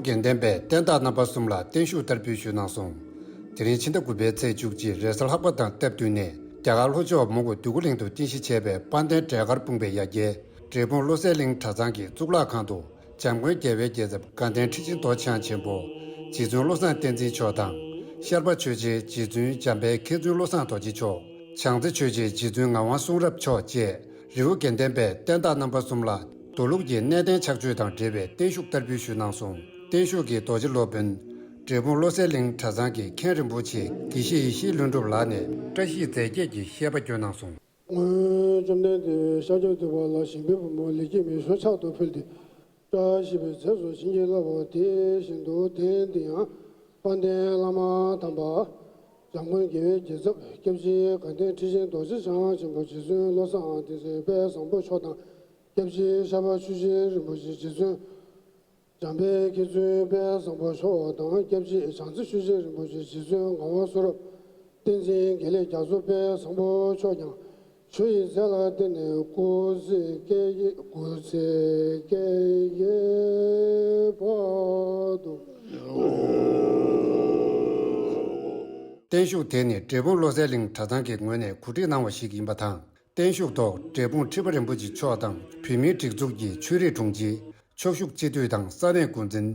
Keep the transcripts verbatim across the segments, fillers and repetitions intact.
དགེ་ལྡན་པས་བསྟན་བདག་རྣམ་པ་གསུམ་ལ་བརྟན་བཞུགས་བསྟར་འབུལ་ཞུས་གནང་སོང་། དེ་རིང་ཕྱི་ཟླ་དགུ་པའི་ཚེས་བཅུ་གཅིག་རེས་གཟའ་ལྷག་པ་དང་སྟབས་བསྟུན་ནས་རྒྱ་གར་ལྷོ་ཕྱོགས་མོན་གྷོ་འདོད་རྒུ་གླིང་དུ་རྟེན་གཞི་བྱས་པའི་དཔལ་ལྡན་འབྲས་དཀར་སྤུངས་པའི་ཡ་གྱལ་འབྲས་སྤུངས་བློ་གསལ་གླིང་གྲྭ་ཚང་གི་གཙུག་ལག་ཁང་དུ། འཇམ་མགོན་རྒྱལ་བའི་རྒྱལ་ཚབ་དགའ་ལྡན་ཁྲི་ཆེན་རྡོ་རྗེ་འཆང་ཆེན་པོ། རྗེ་བཙུན་བློ་བཟང་བསྟན་འཛིན་མཆོག་དང་། ཤར་པ་ཆོས་རྗེ་རྗེ་བཙུན་འཇམ་དཔལ་མཁས་བཙུན་བློ་བཟང་རྡོ་རྗེ་མཆོག་བྱང་རྩེ་ཆོས་རྗེ་རྗེ་བཙུན་ངག་དབང་གསུང་རབ་མཆོག་བཅས་རི་བོ་དགེ་ལྡན་པའི་བསྟན་བདག་རྣམ་པ་གསུམ་ལ་མདོ་ལུགས་ཀྱི་གནས་བརྟན་ཕྱག་མཆོད་དང་འབྲེལ་བའི་བརྟན་བཞུགས་བསྟར་འབུལ་ཞུས་གནང་སོང་། བརྟན་བཞུགས་ཀྱི་རྡོ་རྗེ་སློབ་དཔོན། འབྲས་སྤུངས་བློ་གསལ་གླིང་གྲྭ་ཚང་གི་མཁན་རིན་པོ་ཆེ་དགེ་བཤེས་ཡེ་ཤེས་ལྷུན་གྲུབ་ལགས་ནས་བཀྲ་ཤིས་རྫས་བརྒྱད་ཀྱི་བཤད་པ་བསྐྱོན་གནང་སོང་། སྔོན་བཅོམ་ལྡན་འདས་ཤཱཀྱ་ཐུབ་པ་ལ་ཞིང་པའི་བུ་མོ་ལེགས་སྐྱེས་མའི་ཞོ་ཕྱག་ཏུ་ཕུལ་ཏེ། བཀྲ་ཤིས་པའི་རྫས་སུ་བྱིན་གྱིས་བརླབས་པ་དེ་བཞིན་དུ་དེང་འདི་ཡང་དཔལ་ལྡན་བླ་མ་དམ་པ་འཇམ་མགོན་རྒྱལ་བའི་རྒྱལ་ཚབ་སྐྱབས་རྗེ་དགའ་ལྡན་ཁྲི་ཆེན་རྡོ་རྗེ་འཆང་ཆེན་པོ་རྗེ་བཙུན་བློ་བཟང་བསྟན་འཛིན་དཔལ་བཟང་པོ་མཆོག་དང་། སྐྱབས་རྗེ་ཤར་པ་ཆོས་རྗེ་རིན་པོ་ཆེ་རྗེ་བཙུན་འཇམ་དཔལ་མཁས་བཙུན་དཔལ་བཟང་པོ་མཆོག་དང་། སྐྱབས་རྗེ་བྱང་རྩེ་ཆོས་རྗེ་རིན་པོ་ཆེ་རྗེ་བཙུན་ངག་དབང་གསུང་རབ་བསྟན་འཛིན་དགེ་ལེགས་རྒྱ་མཚོ་དཔལ་བཟང་པོ་མཆོག་ཀྱང་། ཞུ་ཡི་རྫས་ལ་བརྟེན་ནས་སྐུ་ཚེ་བསྐལ་བརྒྱའི་སྐུ་ཚེ་བསྐལ་བརྒྱའི་བར་དུ། བརྟན་བཞུགས་དེ་ནི་འབྲས་སྤུངས་བློ་གསལ་གླིང་གྲྭ་ཚང་གི་ངོས་ནས་གོ་སྒྲིག་གནང་བ་ཞིག་ཡིན་པ་དང་། བརྟན་བཞུགས་ཐོག་འབྲས་སྤུངས་ཁྲི་པ་རིན་པོ་ཆེ་མཆོག་དང་བོད་མིའི་སྒྲིག་འཛུགས་ཀྱི་ཆོས་རིག་དྲུང་ཆེ། ཕྱོགས་བཞུགས་སྤྱི་འཐུས་དང་ས་གནས་འགོ་འཛིན།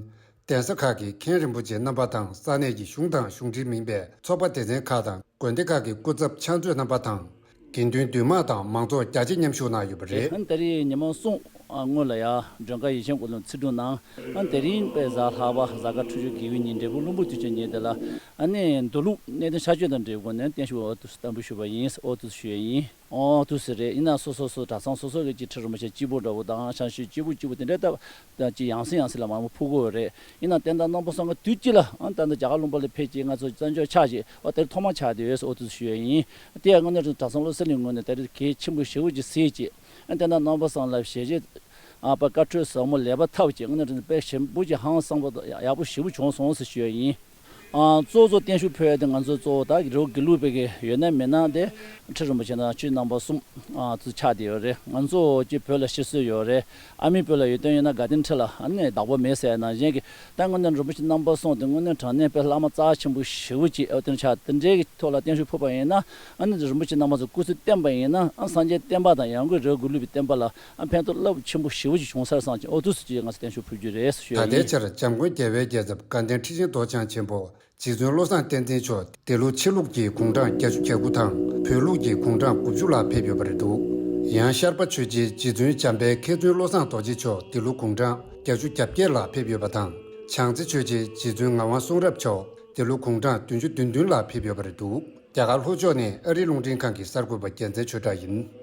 གདན་ས་ཁག་གི་མཁན་རིན་པོ་ཆེ་རྣམ་པ་དང་ས་གནས་ཀྱི་གཞུང་དང་གཞུང་འབྲེལ་མིན་པའི་ཚོགས་པ་སྡེ་ཚན་ཁག་དང་དགོན་སྡེ་ཁག་གི་སྐུ་ཚབ་ཕྱག་མཛོད་རྣམ་པ་དང་། དགེ་འདུན་འདུས་མང་དང་མང་ཚོགས་རྒྱ་ཆེ་མཉམ་ཞུགས་གནང་ཡོད་པ་རེད། ཨ་ནི་ད་རེས་ཉི་མ་གསུམ་སྔོན་ལ་ཡ་མགྲོན་ཁང་ཡིད་བཞིན་སྐུ་ལུང་ཚིག་དྲུང་གནང་། ཨ་ནི་དེ་རིང་དཔེ་གཟའ་ལྷག་པ་གཟའ་སྐར་འཕྲོད་སྦྱོར་དགེ་བའི་ཉིན་འབྲས་སྤུངས་ལྷུན་པོ་དུས་ཆེན་ཉིན་དེ་ལ་ཨ་ནི་མདོ་ལུགས་གནས་བརྟན་ཕྱག་མཆོད་དང་འབྲེལ་སྒོ་ནས་བརྟན་བཞུགས་འོ་དུ་བསྟར་འབུལ་ཞུས་པ་ཡིན། འོ་དུ་ཞུ་ཡ་ཡིན། ཨོ་དུ་ཟེར་རེད། ཡིན་ན་སོ་སོ་སོ་གྲྭ་ཚང་སོ་སོ་གི་ཅི་ཁྲི་རིན་པོ་ཆེ་སྐྱིད་པོ་འདྲ་བོ་དང་ཤང་ཤུས་སྐྱིད་པོ་སྐྱིད་པོ་དེ་འདྲ་ལྟ་ཅི་ཡང་སེ་ཡང་སེ་ལ་མང་པོ་ཕུལ་དགོས་རེད། ཡིན་ན་བསྟན་བདག་རྣམ་པ་གསུམ་ག་དུས་གཅིག་ལ་ཨ་ད་ནི་རྒྱ་གར་ལུང་པ་ལ་ཕེབས་ཀྱི་ང་ཚོ་བཙན་བྱོལ་ཆགས་ཀྱི་ཨོ་དེར་ཐོག་མ་ཆགས་བསྡད་ཡོད་ཟེར་ཨོ་དུ་ཞུ་ཡ་ཡིན། དེ་ཡང་དངོས་གནས་གྲྭ་ཚང་བློ་གསལ་གླིང་ངོས་ནས་ད་རེས་གལ་ཆེན་པོ་ཞེ་པོ་ཅིག་གཟིགས་ཀྱི། ཨ་བསྟན་བདག་རྣམ་པ་གསུམ་ལ་ཞལ་བཞེས་ཨ་པ་བཀའ་འཁྲོལ་ཟབ་མོ་ལེགས་པར་ཐོབ་ཀྱི་དངོས་གནས་དཔེ་ཞིམ་པོ་ཅིག་ཧང་སངས་པ་ཡག་པོ་ཞེ་པོ་བྱུང་སོང་ཟེར་ཞུ་ཡ་ཡིན། ཨ་གཙོ་གཙོ་བརྟན་བཞུགས་ཕུལ་ཡ་དེ་ང་ཚོ་གཙོ་བོ་ད་རི་བོ་དགེ་ལུགས་པའི་གི་ཡོད་ན་མེད་ན་དེ་ཁྲི་རིན་པོ་ཆེ་དང་ཆོས་རྣམ་པ་གསུམ་ཨ་ཚུར་ཆགས་བསྡད་ཡོད་རེད། ང་ཚོ་ཅིག་བོད་ལ་ཤི་སྲོལ་ཡོད་རེད། ཨ་མའི་བོད་ལ་ཡོད་དོན་ཡོད་ན་དགའ་ལྡན་ཁྲི་ལ་ཨ་ནི་བདག་པོ་མེད་ཟེར་ནང་བཞིན་གི་ད་དངོས་གནས་རིན་པོ་ཆེ་རྣམ་པ་གསུམ་དེ་དངོས་གནས་དྲང་གནས་དཔེ་བླ་མ་རྩ་ཆེན་པོ་ཞེ་པོ་ཅིག་ཨ་དེ་ཆགས་དེ་འདྲའི་གི་ཐོག་ལ་བརྟན་བཞུགས་ཕུལ་བ་ཡིན་ན་ཨ་ནི་རིན་པོ་ཆེ་རྣམ་པ་ཚོ་སྐུ་ཚེ་བརྟན་པ་ཡིན་ན་ཨ་སངས་རྒྱས་བསྟན་པ་དང་ཡང་སྒོས་རི་བོ་དགེ་ལུགས་པའི་བསྟན་པ་ལ་ཨ་ཕན་ཐོགས་རླབས་ཆེན་པོ་ཞེ་པོ་ཅིག་བྱུང་ས་རེད་བསམ་གྱི་ཨོ་ཐུགས་སུ་ཅིག་ང་ཚོ་བརྟན་བཞུགས་ཕུལ་རྒྱུ་རེད་ཞུ་ད་ཡ་ལྟའི་ཡིན། ཆར་འཇམ་མགོན་རྒྱལ་བའི་རྒྱལ་ཚབ་དགའ་ལྡན་ཁྲི་ཆེན་རྡོ་རྗེ་འཆང་ཆེན་པོ་རྗེ་བཙུན་བློ་བཟང་བསྟན་འཛིན་མཆོག་འདི་ལོ་ཕྱི་ལུགས་ཀྱི་དགུང་གྲངས་བརྒྱད་ཅུ་གྱ་དགུ་དང་བོད་ལུགས་ཀྱི་དགུང་གྲངས་དགུ་བཅུ་ལ་ཕེབས་ཡོད་པ་རེད་འདུག་ཡང་ཤར་པ་ཆོས་རྗེ་རྗེ་བཙུན་འཇམ་དཔལ་མཁས་བཙུན་བློ་བཟང་རྡོ་རྗེ་མཆོག་འདི་ལོ་དགུང་གྲངས་བརྒྱད་ཅུ་གྱ་བརྒྱད་ལ་ཕེབས་ཡོད་པ་དང་། བྱང་རྩེ་ཆོས་རྗེ་རྗེ་བཙུན་ངག་དབང་གསུང་རབ་མཆོག་འདི་ལོ་དགུང་གྲངས་བདུན་ཅུ་དོན་བདུན་ལ་ཕེབས་ཡོད་པ་རེད་འདུག་རྒྱ་གར་ལྷོ་ཕྱོགས་ནས་ཨ་རིའི་རླུང་འཕྲིན་ཁང་གི་གསར་འགོད་པ་རྒྱལ་མཚན་ཆོས་གྲགས་ཡིན།